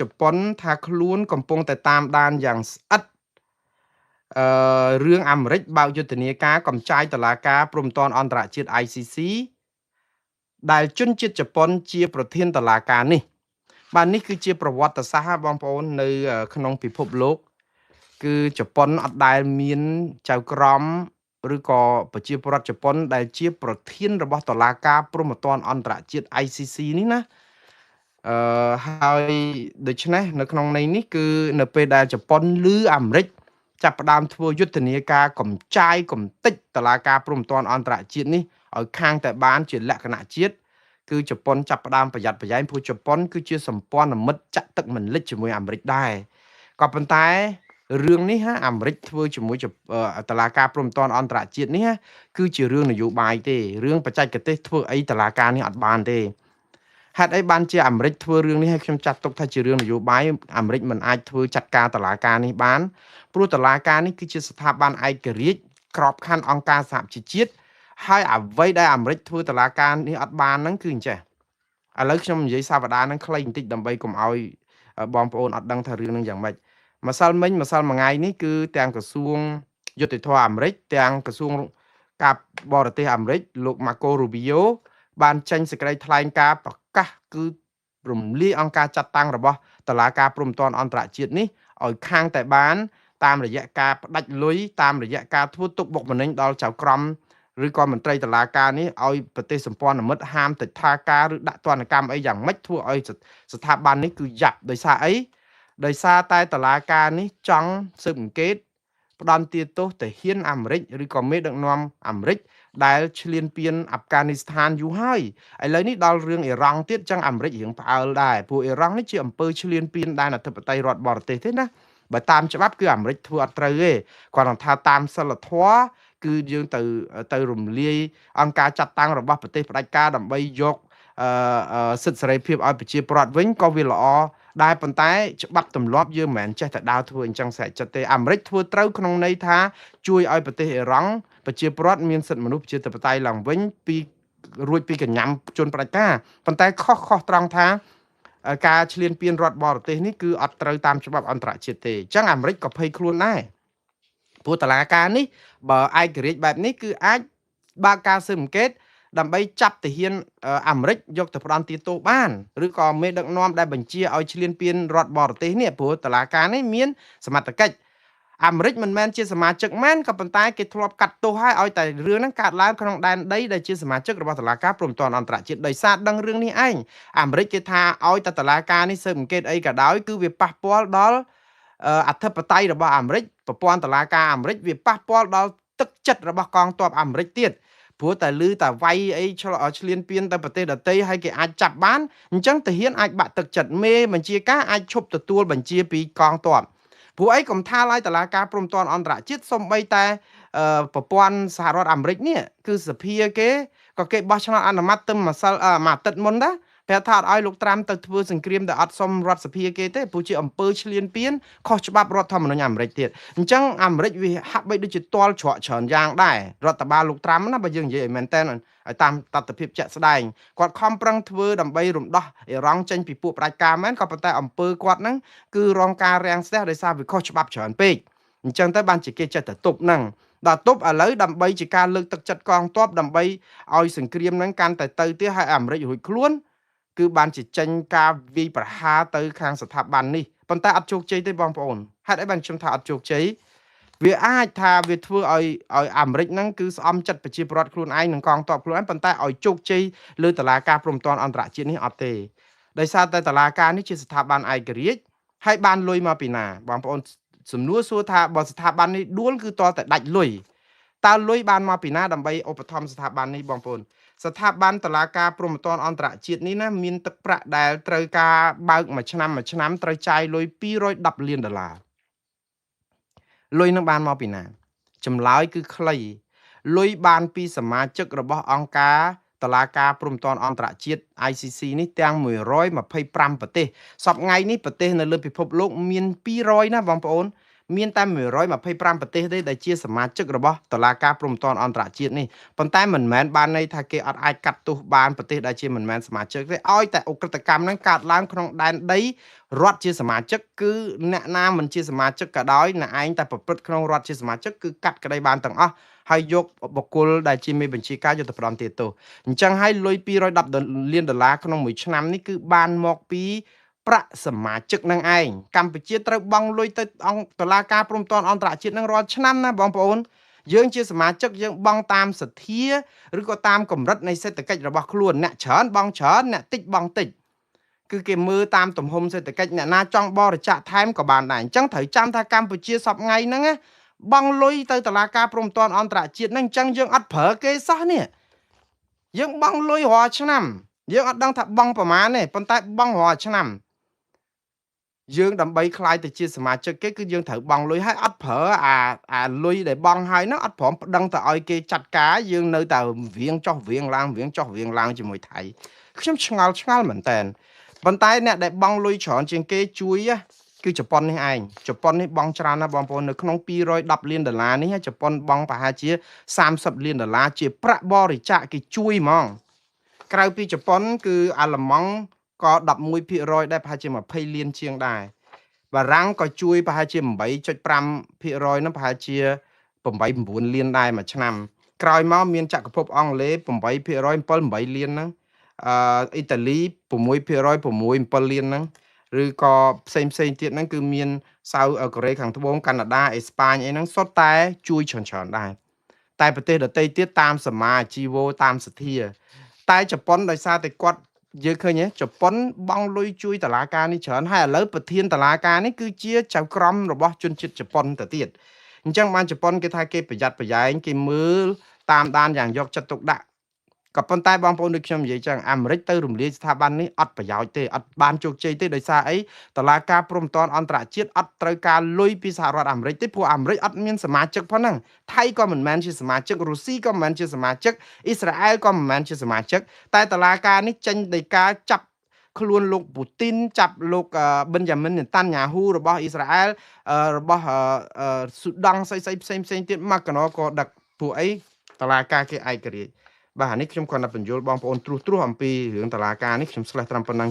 ជប៉ុនថាខ្លួនកំពុងតែតាមដានយ៉ាងស្អិតអឺរឿងអាមេរិកបើកយុទ្ធនាការកំចាយតុលាការព្រំប្រទានអន្តរជាតិ ICC ដែលជនជាតិជប៉ុនជាប្រធានតុលាការនេះបាទនេះគឺជាប្រវត្តិសាស្ត្របងប្អូននៅក្នុងពិភពលោកគឺជប៉ុនអត់ដែលមានចៅក្រមឬក៏ប្រជាពលរដ្ឋជប៉ុនដែលជាប្រធានរបស់តុលាការព្រហ្មទណ្ឌអន្តរជាតិ ICC នេះណាអឺហើយដូច្នេះនៅក្នុងន័យនេះគឺនៅពេលដែលជប៉ុនឬអាមេរិកចាប់ផ្ដើមធ្វើយុទ្ធនាការកំចាយកំតិចតឡាការព្រំប្រទានអន្តរជាតិនេះឲ្យខាងតែបានជាលក្ខណៈជាតិគឺជប៉ុនចាប់ផ្ដើមប្រយ័ត្នប្រយែងព្រោះជប៉ុនគឺជាសម្ព័ន្ធមិត្តចាក់ទឹកមិនលិចជាមួយអាមេរិកដែរក៏ប៉ុន្តែរឿងនេះហាអាមេរិកធ្វើជាមួយតឡាការព្រំប្រទានអន្តរជាតិនេះគឺជារឿងនយោបាយទេរឿងបច្ចេកទេសធ្វើអីតឡាការនេះអត់បានទេហេតុអីបានជាអាមេរិកធ្វើរឿងនេះឲ្យខ្ញុំចាត់ទុកថាជារឿងនយោបាយអាមេរិកមិនអាចធ្វើចាត់ការតឡាការនេះបានព្រោះតឡាការនេះគឺជាស្ថាប័នឯករាជ្យក្របខ័ណ្ឌអង្គការសហប្រជាជាតិហើយអ្វីដែលអាមេរិកធ្វើតឡាការនេះអត់បានហ្នឹងគឺអញ្ចេះឥឡូវខ្ញុំនិយាយសាវតាហ្នឹងខ្លីបន្តិចដើម្បីកុំឲ្យបងប្អូនអត់ដឹងថារឿងហ្នឹងយ៉ាងម៉េចម្សិលមិញម្សិលមួយថ្ងៃនេះគឺទាំងក្រសួងយុត្តិធម៌អាមេរិកទាំងក្រសួងការបរទេសអាមេរិកលោកម៉ាកូរូប៊ីយ៉ូបានចេញសេចក្តីថ្លែងការណ៍ប្រកាសគឺរំលាយអង្គការចាត់តាំងរបស់តឡាការព្រំប្រទានអន្តរជាតិនេះឲ្យខាងតែបានតាមរយៈការផ្ដាច់លុយតាមរយៈការធ្វើទុកបុកម្នេញដល់ចៅក្រមឬក៏មន្ត្រីតឡាការនេះឲ្យប្រទេសសម្ព័ន្ធមិត្តហាមទិដ្ឋាការឬដាក់ទណ្ឌកម្មអីយ៉ាងម៉េចធ្វើឲ្យស្ថាប័ននេះគឺយ៉ាប់ដោយសារអីដោយសារតែតឡាការនេះចង់ស៊ើបអង្កេតផ្ដន្ទាទោសទាហានអាមេរិកឬក៏មេដឹកនាំអាមេរិកដែលឈ្លានពានអាហ្វហ្គានីស្ថានយូរហើយឥឡូវនេះដល់រឿងអ៊ីរ៉ង់ទៀតចឹងអាមេរិករៀងផ្អើលដែរព្រោះអ៊ីរ៉ង់នេះជាអំពើឈ្លានពានដែនអធិបតេយ្យរដ្ឋបរទេសទេណាបើតាមច្បាប់គឺអាមេរិកធ្វើអត់ត្រូវទេគាត់ថាតាមសិលធម៌គឺយើងទៅរំលាយអង្គការចាត់តាំងរបស់ប្រទេសផ្ដាច់ការដើម្បីយកសិទ្ធិសេរីភាពឲ្យប្រជាពលរដ្ឋវិញក៏វាល្អដែរប៉ុន្តែច្បាប់ទម្លាប់យើងមិនមែនចេះតែដើរធ្វើអញ្ចឹងស្រេចចិត្តទេអាមេរិកធ្វើត្រូវក្នុងន័យថាជួយឲ្យប្រទេសអ៊ីរ៉ង់ប្រជាពលរដ្ឋមានសិទ្ធិមនុស្សប្រជាធិបតេយ្យឡើងវិញពីរួចពីកញ្ញាំជនផ្ដាច់ការប៉ុន្តែខុសខុសត្រង់ថាការឈ្លានពានរដ្ឋបរទេសនេះគឺអត់ត្រូវតាមច្បាប់អន្តរជាតិទេអញ្ចឹងអាមេរិកក៏ភ័យខ្លួនដែរព្រោះតឡាការនេះបើឯករាជ្យបែបនេះគឺអាចបើកការស៊ើបអង្កេតដើម្បីចាប់ទាហានអាមេរិកយកទៅផ្ដន្ទាទោសបានឬក៏មេដឹកនាំដែលបញ្ជាឲ្យឈ្លានពានរដ្ឋបរទេសនេះព្រោះតឡាការនេះមានសមត្ថកិច្ចអាមេរិកមិនមែនជាសមាជិកមែនក៏ប៉ុន្តែគេធ្លាប់កាត់ទោសឲ្យឲ្យតែរឿងហ្នឹងកើតឡើងក្នុងដែនដីដែលជាសមាជិករបស់តុលាការព្រំប្រទានអន្តរជាតិដោយសារដឹងរឿងនេះឯងអាមេរិកគេថាឲ្យតែតុលាការនេះស៊ើបអង្កេតអីក៏ដោយគឺវាប៉ះពាល់ដល់អធិបតេយ្យរបស់អាមេរិកប្រព័ន្ធតុលាការអាមេរិកវាប៉ះពាល់ដល់ទឹកចិត្តរបស់កងទ័ពអាមេរិកទៀតព្រោះតែលឺតែវាយអីឆ្លៀនពៀនទៅប្រទេសដទៃហើយគេអាចចាប់បានអញ្ចឹងទាហានអាចបាក់ទឹកចិត្តមេបញ្ជាការអាចឈប់ទទួលបញ្ជាពីកងទ័ពព្រោះអីកុំថាឡើយតឡាការព្រំប្រទានអន្តរជាតិសំបីតែប្រព័ន្ធសហរដ្ឋអាមេរិកនេះគឺសភាគេក៏គេបោះឆ្នោតអនុម័តទៅម្សិលមួយអាទិត្យមុនដែរប្រាប់ថាអត់ឲ្យលោកត្រាំទៅធ្វើសង្គ្រាមដែលអត់សុំរដ្ឋសភាគេទេព្រោះជាអំពើឈ្លានពានខុសច្បាប់រដ្ឋធម្មនុញ្ញអាមេរិកទៀតអញ្ចឹងអាមេរិកវាហាក់បីដូចជាទាល់ច្រកច្រើនយ៉ាងដែររដ្ឋបាលលោកត្រាំណាបើយើងនិយាយឲ្យមែនតើឲ្យតាមតថភាពជាក់ស្ដែងគាត់ខំប្រឹងធ្វើដើម្បីរំដោះអ៊ីរ៉ង់ចេញពីពួកផ្ដាច់ការមែនក៏ប៉ុន្តែអំពើគាត់ហ្នឹងគឺរងការរាំងស្ទះដោយសារវាខុសច្បាប់ច្រើនពេកអញ្ចឹងទៅបានជាគេចេះតែទប់ហ្នឹងដល់ទប់ឥឡូវដើម្បីជាការលើកទឹកចិត្តកងទ័ពដើម្បីឲ្យសង្គ្រាមហ្នឹងកាន់តែទៅទៀតឲ្យអាមេរិករួចខ្លួនគឺបានជាចេញការវាយប្រហារទៅខាងស្ថាប័ននេះប៉ុន្តែអត់ជោគជ័យទេបងប្អូនហេតុអីបានខ្ញុំថាអត់ជោគជ័យវាអាចថាវាធ្វើឲ្យអាមេរិកហ្នឹងគឺស្អំចិត្តប្រជាពលរដ្ឋខ្លួនឯងនិងកងទ័ពខ្លួនឯងប៉ុន្តែឲ្យជោគជ័យលើតឡាការព្រំប្រទានអន្តរជាតិនេះអត់ទេដោយសារតែតឡាការនេះជាស្ថាប័នឯករាជ្យហើយបានលុយមកពីណាបងប្អូនសំណួរសួរថាបើស្ថាប័ននេះដួលគឺតតែដាច់លុយតើលុយបានមកពីណាដើម្បីឧបត្ថម្ភស្ថាប័ននេះបងប្អូនស្ថាប័នតឡាការព្រំប្រទានអន្តរជាតិនេះណាមានទឹកប្រាក់ដែលត្រូវការបើកមួយឆ្នាំមួយឆ្នាំត្រូវចាយលុយ210លានដុល្លារលុយនឹងបានមកពីណាចម្លើយគឺខ្លីលុយបានពីសមាជិករបស់អង្គការតឡាការព្រំប្រទានអន្តរជាតិ ICC នេះទាំង125ប្រទេសសប្តាហ៍ថ្ងៃនេះប្រទេសនៅលើពិភពលោកមាន200ណាបងប្អូន មានតែ125ប្រទេសទេដែលជាសមាជិករបស់តុលាការព្រហ្មទណ្ឌអន្តរជាតិនេះប៉ុន្តែមិនមែនបានន័យថាគេអត់អាចកាត់ទោសបានប្រទេសដែលជាមិនមែនសមាជិកទេឲ្យតែឧក្រិដ្ឋកម្មហ្នឹងកើតឡើងក្នុងដែនដីរដ្ឋជាសមាជិកគឺអ្នកណាមិនជាសមាជិកក៏ដោយអ្នកឯងតែប្រព្រឹត្តក្នុងរដ្ឋជាសមាជិកគឺកាត់ក្តីបានទាំងអស់ហើយយកបុគ្គលដែលជាមេបញ្ជាការយកទៅផ្ដន្ទាទោសអញ្ចឹងហើយលុយ210លានដុល្លារក្នុងមួយឆ្នាំនេះគឺបានមកពីប្រាក់សមាជិកនឹងឯងកម្ពុជាត្រូវបង់លុយទៅអង្គតុលាការព្រហ្មទណ្ឌអន្តរជាតិនឹងរាល់ឆ្នាំណាបងប្អូនយើងជាសមាជិកយើងបង់តាមសទ្ធាឬក៏តាមកម្រិតនៃសេដ្ឋកិច្ចរបស់ខ្លួនអ្នកច្រើនបង់ច្រើនអ្នកតិចបង់តិចគឺគេមើលតាមទំហំសេដ្ឋកិច្ចអ្នកណាចង់បរិច្ចាគថែមក៏បានដែរអញ្ចឹងត្រូវចាំថាកម្ពុជាសប្តាហ៍ថ្ងៃហ្នឹងណាបង់លុយទៅតុលាការព្រហ្មទណ្ឌអន្តរជាតិហ្នឹងអញ្ចឹងយើងអត់ប្រើគេសោះនេះយើងបង់លុយរាល់ឆ្នាំយើងអត់ដឹងថាបង់ប្រមាណទេប៉ុន្តែបង់រាល់ឆ្នាំយើងដើម្បីក្លាយទៅជាសមាជិកគេគឺយើងត្រូវបង់លុយហើយអត់ប្រើអាលុយដែលបង់ហើយហ្នឹងអត់ព្រមប្តឹងទៅឲ្យគេចាត់ការយើងនៅតែវៀងចុះវៀងឡើងវៀងចុះវៀងឡើងជាមួយថៃខ្ញុំឆ្ងល់មែនតើប៉ុន្តែអ្នកដែលបង់លុយច្រើនជាងគេជួយគឺជប៉ុននេះឯងជប៉ុននេះបង់ច្រើនណាស់បងប្អូននៅក្នុង210លានដុល្លារនេះជប៉ុនបង់ប្រហែលជា30លានដុល្លារជាប្រាក់បរិច្ចាគគេជួយហ្មងក្រៅពីជប៉ុនគឺអាល្លឺម៉ង់ក៏11%ដែរប្រហែលជា20លានជាងដែរបារាំងក៏ជួយប្រហែលជា 8.5% ហ្នឹងប្រហែលជា8 9លានដែរមួយឆ្នាំក្រោយមកមានចក្រភពអង់គ្លេស8% 7 8លានហ្នឹងអ៊ីតាលី6% 6 7លានហ្នឹងឬក៏ផ្សេងទៀតហ្នឹងគឺមានសៅកូរ៉េខាងត្បូងកាណាដាអេស្ប៉ាញអីហ្នឹងសុទ្ធតែជួយច្រើនដែរតែប្រទេសដទៃទៀតតាមសមាជីវោតាមសទ្ធាតែជប៉ុនដោយសារតែគាត់យើងឃើញទេជប៉ុនបង់លុយជួយតឡាការនេះច្រើនហើយឥឡូវប្រធានតឡាការនេះគឺជាចៅក្រមរបស់ជនជាតិជប៉ុនទៅទៀតអញ្ចឹងបានជប៉ុនគេថាគេប្រយ័ត្នប្រយែងគេមើលតាមដានយ៉ាងយកចិត្តទុកដាក់ក៏ប៉ុន្តែបងប្អូនដូចខ្ញុំនិយាយចឹងអាមេរិកទៅរំលាយស្ថាប័ននេះអត់ប្រយោជន៍ទេអត់បានជោគជ័យទេដោយសារអីតឡាការព្រហ្មទណ្ឌអន្តរជាតិអត់ត្រូវការលុយពីសហរដ្ឋអាមេរិកទេព្រោះអាមេរិកអត់មានសមាជិកផងហ្នឹងថៃក៏មិនមែនជាសមាជិករុស្ស៊ីក៏មិនមែនជាសមាជិកអ៊ីស្រាអែលក៏មិនមែនជាសមាជិកតែតឡាការនេះចេញដីកាចាប់ខ្លួនលោកពូទីនចាប់លោកបិនយ៉ាមីននេតាន់យ៉ាហ៊ូរបស់អ៊ីស្រាអែលរបស់ស៊ូដង់ស្អីផ្សេងទៀតមកកណោក៏ដឹកពួកអីតឡាការគេឯករាជ្យបាទនេះខ្ញុំគ្រាន់តែបញ្យល់បងប្អូនត្រួសអំពីរឿងតឡាការនេះខ្ញុំស្លេះត្រឹមប៉ុណ្ណឹង